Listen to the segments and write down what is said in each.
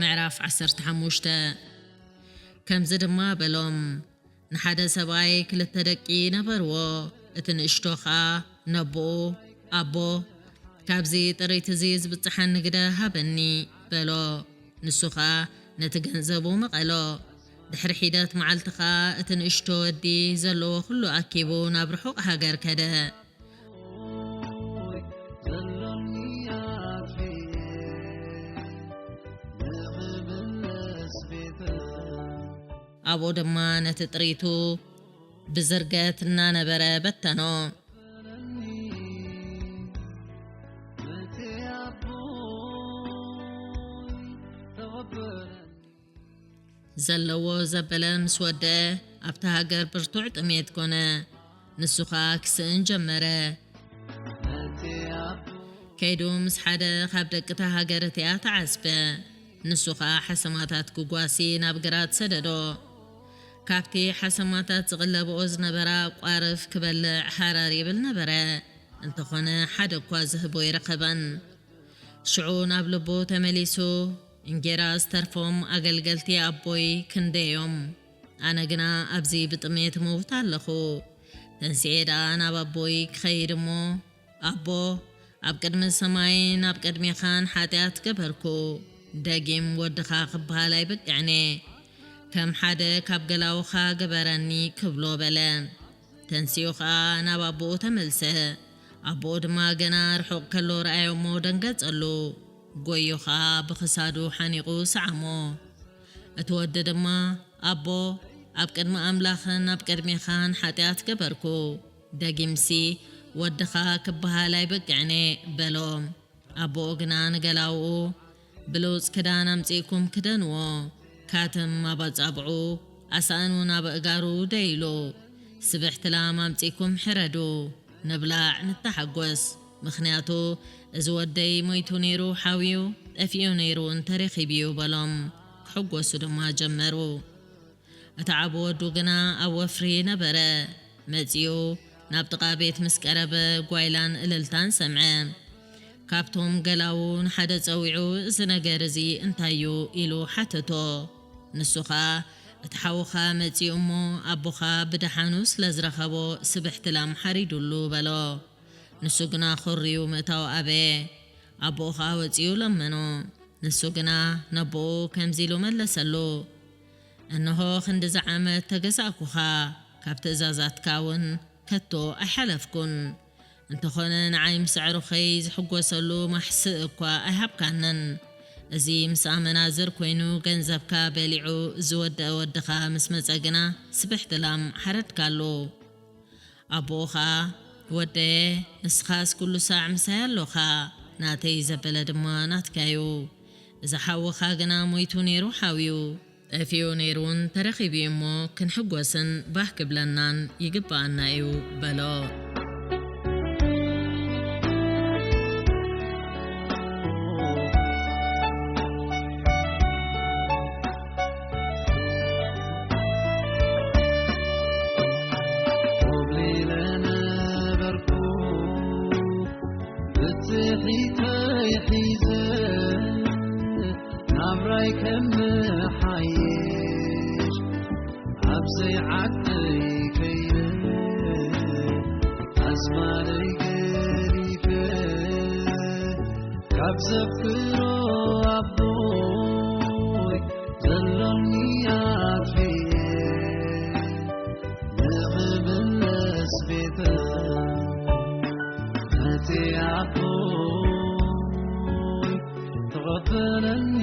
ምዕራፍ ዓሰርተ ሓሙሽተ። ከምዚ ድማ በሎም፣ ንሓደ ሰብኣይ ክልተ ደቂ ነበርዎ። እቲ ንእሽቶ ኸኣ ነቦኡ፣ "ኣቦ፣ ካብዚ ጥሪት እዚ ዝብጽሓኒ ግደ ሃበኒ" በሎ። ንሱ ኸኣ ነቲ ገንዘቡ መቐሎ። ድሕሪ ሒደት መዓልቲ ኸኣ እቲ ንእሽቶ ወዲ ዘለዎ ኹሉ ኣኪቡ ናብ ርሑቕ ሃገር ከደ። ኣብኡ ድማ ነቲ ጥሪቱ ብዝርገት እናነበረ በተኖ። ዘለዎ ዘበለ ምስ ወደአ፣ ኣብታ ሃገር ብርቱዕ ጥሜት ኮነ። ንሱ ኸኣ ክስእን ጀመረ። ከይዱ ምስ ሓደ ኻብ ደቂ እታ ሃገር እቲኣ ተዓስበ። ንሱ ኸኣ ሓሰማታት ክጓሲ ናብ ግራት ሰደዶ። ካብቲ ሓሰማታት ዝቕለብኦ ዝነበራ ቋርፍ ክበልዕ ሃረር ይብል ነበረ። እንተኾነ ሓደ እኳ ዝህቦ ኣይረኸበን። ሽዑ ናብ ልቡ ተመሊሱ፣ "እንጌራ ዝተርፎም ኣገልገልቲ ኣቦይ ክንደዮም? ኣነ ግና ኣብዚ ብጥሜት እመውት ኣለኹ። ተንሲኤ ደኣ ናብ ኣቦይ ክኸይድ እሞ፣ ኣቦ፣ ኣብ ቅድሚ ሰማይን ኣብ ቅድሜኻን ሓጢኣት ገበርኩ። ደጊም ወድኻ ክበሃል ኣይበቅዕን እየ። ከም ሓደ ካብ ገላውኻ ግበረኒ" ክብሎ በለ። ተንሲኡ ኸኣ ናብ ኣቦኡ ተመልሰ። ኣቦኡ ድማ ገና ርሑቕ ከሎ ረኣዮ እሞ ደንገጸሉ። ጎዮ ኸኣ ብኽሳዱ ሓኒቑ ሰዓሞ። እቲ ወዲ ድማ፣ "ኣቦ፣ ኣብ ቅድሚ ኣምላኽን ኣብ ቅድሜኻን ሓጢኣት ገበርኩ። ደጊምሲ ወድኻ ክበሃል ኣይበቅዕን እየ" በሎ። ኣቦኡ ግና ንገላውኡ፣ "ብሉጽ ክዳን ኣምጺእኩም ክደንዎ፣ ካትም ኣብ ኣጻብዑ፣ ኣሳእን እውን ኣብ ኣእጋሩ ደይሉ፣ ስብሕቲ ላም ኣምጺእኩም ሕረዱ፣ ንብላዕ፣ ንተሓጎስ። ምኽንያቱ እዚ ወደይ ሞይቱ ነይሩ ሓውዩ፣ ጠፊኡ ነይሩ እውን ተረኺቡ እዩ" በሎም። ክሕጎሱ ድማ ጀመሩ። እቲ ዓቢ ወዱ ግና ኣብ ወፍሪ ነበረ። መጺኡ ናብ ጥቓ ቤት ምስ ቀረበ፣ ጓይላን እልልታን ሰምዐ። ካብቶም ገላዉ ንሓደ ጸዊዑ፣ "እዚ ነገር እዚ እንታይ እዩ?" ኢሉ ሓተቶ። ንሱ ኸኣ፣ "እቲ ሓውኻ መጺኡ እሞ፣ ኣቦኻ ብደሓኑ ስለ ዝረኸቦ፣ ስብሕቲ ላም ሓሪዱሉ" በሎ። ንሱ ግና ኾርዩ ምእታው ኣበየ። ኣቦኡ ኸኣ ወጺኡ ለመኖ። ንሱ ግና ነቦኡ ከምዚ ኢሉ መለሰሉ፣ "እንሆ ክንድዚ ዓመት ተገዛእኩኻ፣ ካብ ትእዛዛትካ እውን ከቶ ኣይሓለፍኩን። እንተኾነ ንዓይ ምስ ኣዕሩኸይ ዝሕጎሰሉ ማሕስእ እኳ ኣይሃብካንን። እዚ ምስ ኣመናዝር ኮይኑ ገንዘብካ በሊዑ ዝወደአ ወድኻ ምስ መጸ ግና ስብሕቲ ላም ሓረድካሉ።" ኣቦኡ ኸኣ፣ "ወደየ፣ ንስኻስ ኩሉ ሳዕ ምሳይ ኣሎኻ፣ ናተይ ዘበለ ድማ ናትካዩ። እዚ ሓውኻ ግና ሞይቱ ነይሩ ሓውዩ፣ ጠፊኡ ነይሩ እውን ተረኺቡ እዩ እሞ፣ ክንሕጎስን ባህ ክብለናን ይግብኣና እዩ" በሎ። ኮብሊለ ነበርኩ ብጽሒተይ ሒዘ ናብራይ ከመሓይሽ ኣብ ዘይዓደይ ከይደ ኣስማረይ ገዲፈ ካብ ዘፍቅሮ ኣቦይ ዘሎኒ ኣጥፊኤ ንኽምለስ ቤተ መቴ ኣቦይ ተቐበለኒ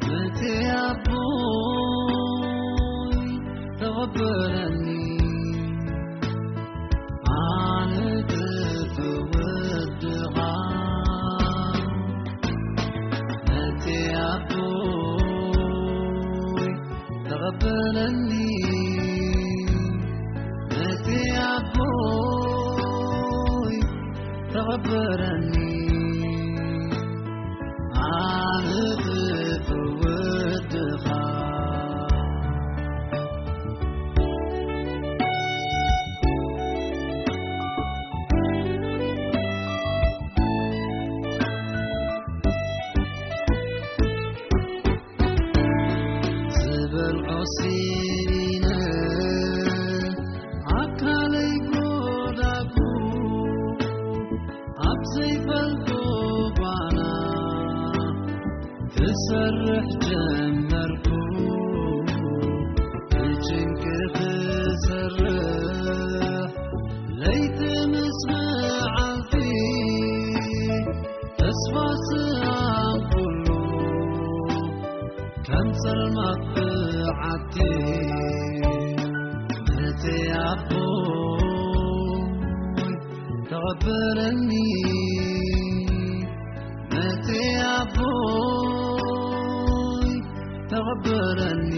መቴ ኣቦይ ተቐበለኒ ኣነ ተወድኻ ከበረኒ ኣነ ትውድኻ። ዝበልዖ ሲነ ኣካለይ ጎዳጉ፣ ኣብ ዘይፈልጦ ጓና ክሰርሕ ጀመርኩ። ብጭንቂ ክሰርሕ ለይቲ ምስ መዓልቲ፣ ተስፋ ስኣን ኩሉ ከም ጸልማት ብዓቲ። ነቲ ኣቦይ ተቐበለኒ፣ ነቲ ኣቦይ ተቐበለኒ።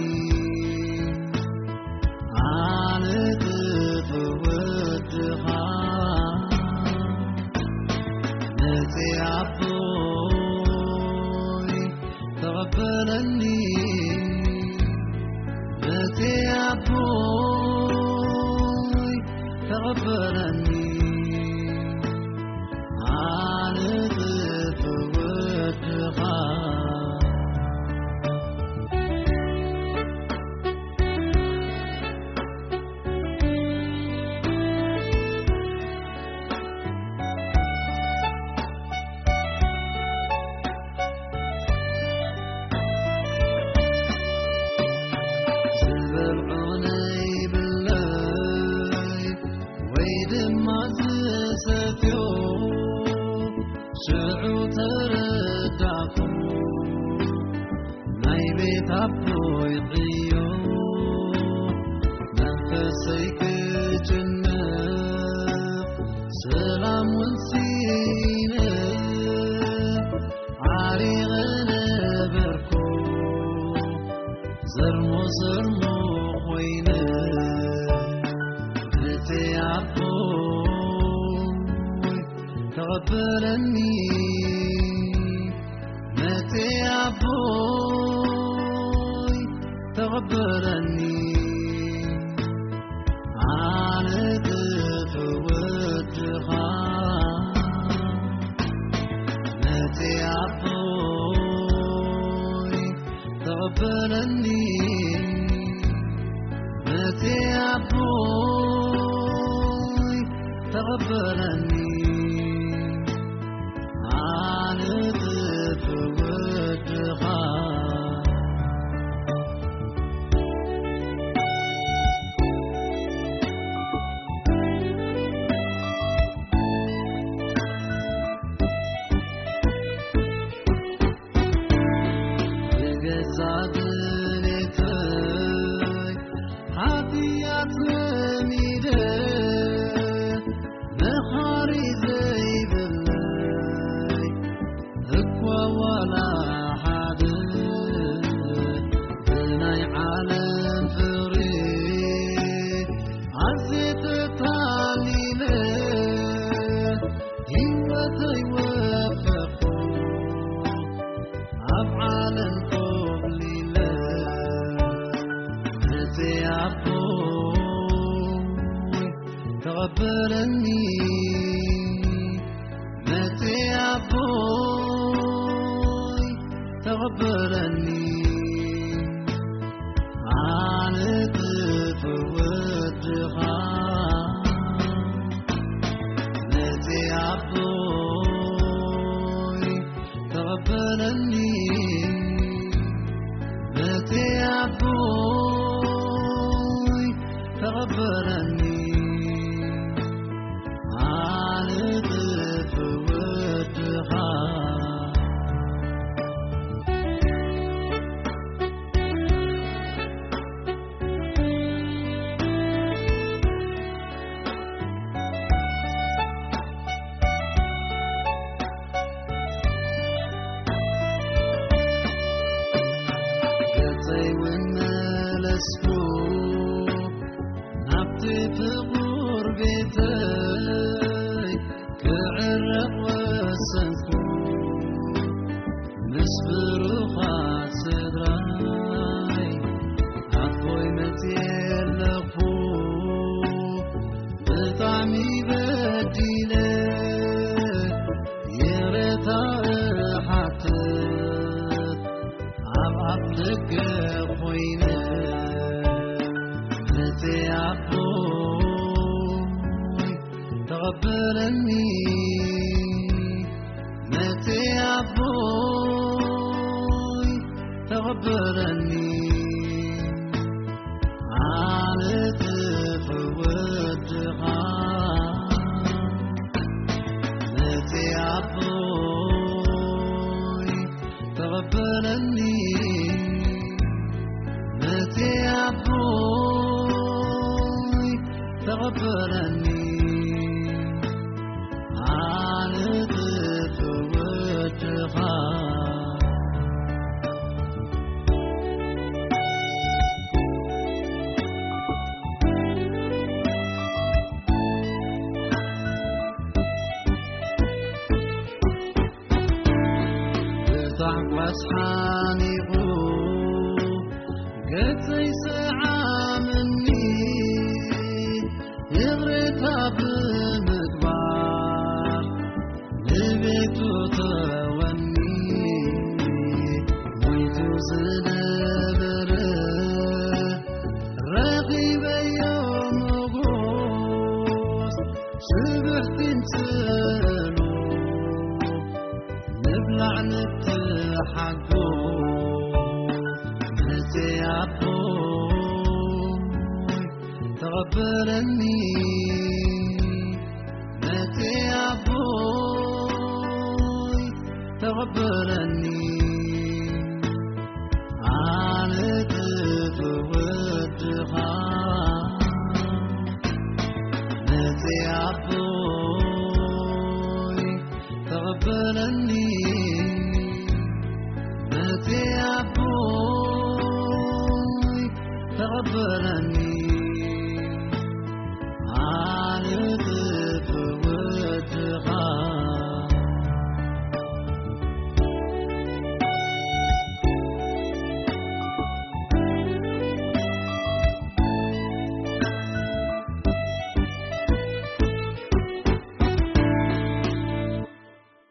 ኣነ ትውድኻ ነቲ ኣቦይ ተቐበለኒ፣ ነቲ ኣቦይ ተቐበለኒ። ኣነ ትውድኻ ዝበልዖ ነይብለይ ወይ ድማ ዝሰትዮ፣ ሽዑ ተረዳኹ። ናይ ቤት ኣቦይ ዕዮ መንፈሰይ ክጭነቕ፣ ሰላም እውን ሲነ ዓሪቐ ነበርኩ። ዘርሞ ዘርሞ ኮይነ ነቲ ኣቦይ ተቐበለኒ፣ ነቲ ኣቦይ ተቐበለኒ። ኣነ ትውድኻ ነቲ ኣቦይ ተቐበለኒ፣ ነቲ ኣቦይ ተቐበለኒ። ኣነ ትውድኻ ብገዛ ድሌተይ ሓጢኣት ለሚደ፣ መኻሪ ዘይብለይ እኳ ዋላ ሓደ፣ ብናይ ዓለም ፍቕሪ ኣዝየ ተታሊለ፣ ህይወተይ ወፈኹ ኣብ ዓለም ኮብሊለ። ነቲ ኣቦይ ተቐበለኒ፣ ነቲ ኣቦይ ተቐበለኒ። ኣነ ትውድኻ ነቲ ኣቦይ ተቐበለኒ፣ ነቲ ኣቦይ ተቐበለኒ። ኣነ ትውድኻ ተቐበለኒ ኣነ ትፍወድኻ ነቲ ኣቦይ ተቐበለኒ ነቲ ኣቦይ ተቐበለኒ ኣነ ትፍወድኻ ብታሕጓስ ሓኒቑ ገጸይ ሰዓመኒ ይቕሬታ ብምግባር ንቤቱ ተወኒ ሞይቱ ዝነበረ ረኺበዮ ሞጎስ ስብሕቲ ንስእሉ ንብላዕ ንተሓጎስ ነቲ ኣቦይ ተቐበለኒ ነቲ ኣቦይ ተቐበለኒ ኣነ ትፍወድኻ ነቲ ኣቦይ ተቐበለኒ